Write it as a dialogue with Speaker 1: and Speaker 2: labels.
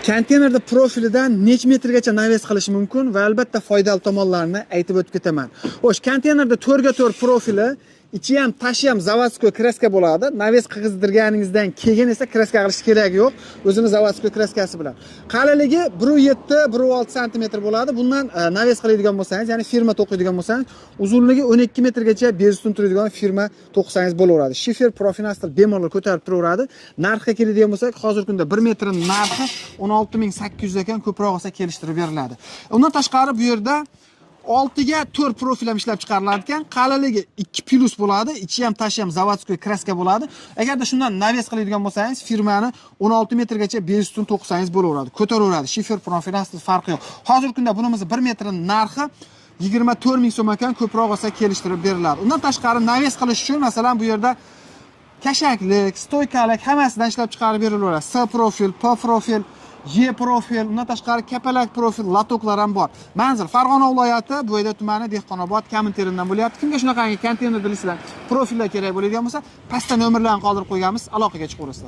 Speaker 1: Konteynerda profilidan necha metrgacha навес qilish mumkin va albatta foydali tomonlarini aytib o'tib ketaman. Xo'sh, konteynerda 4 ga 4 profili, ichi ham, tashi ham заводской краска bo'ladi. Навес qildirganingizdan keyin esa краска qilish keragi yo'q, o'zini заводской краска si bilan. Qalinligi 1.7, 1.6 santimetr bo'ladi. Bundan навес qiladigan bo'lsangiz, ya'ni firma to'qiydigan bo'lsangiz, uzunligi 12 metrgacha bezustun turadigan firma to'qisangiz bo'laveradi. Shifer профнастил bemalol ko'tarib turaveradi. Narxga keladigan bo'lsak, hozirgi kunda 1 metrning narxi 16 800 ekan, ko'proq olsa kelishtirib beriladi. Undan tashqari bu yerda 6 ga 4 profil ham ishlab chiqariladi ekan. Qalinligi 2 plus bo'ladi, ichi ham, tashi ham заводской краска bo'ladi. Agarda shundan навес qiladigan bo'lsangiz, firmani 16 metrgacha bezustun to'qisangiz bo'laveradi. Ko'taraveradi. Shifer profil aslida farqi yo'q. Hozirgi kunda bunimiz 1 metrning narxi 24 ming so'm ekan, ko'proq olsa kelishtirib beriladi. Undan tashqari навес qilish uchun, masalan, bu yerda kashaklik, стойка lik hammasidan ishlab chiqarib berilaveradi. S profil, P profil, Y profil, undan tashqari kapalak profil, лоток lar ham bor. Manzil Farg'ona viloyati, Buvayda tumani, Dehqonobod, Kaminterimdan bo'lyapti. Kimga shunaqangi konteynerda profillar kerak bo'ladigan bo'lsa, pastda nomerlarni qoldirib qo'yganmiz, aloqaga chiqaverasizlar.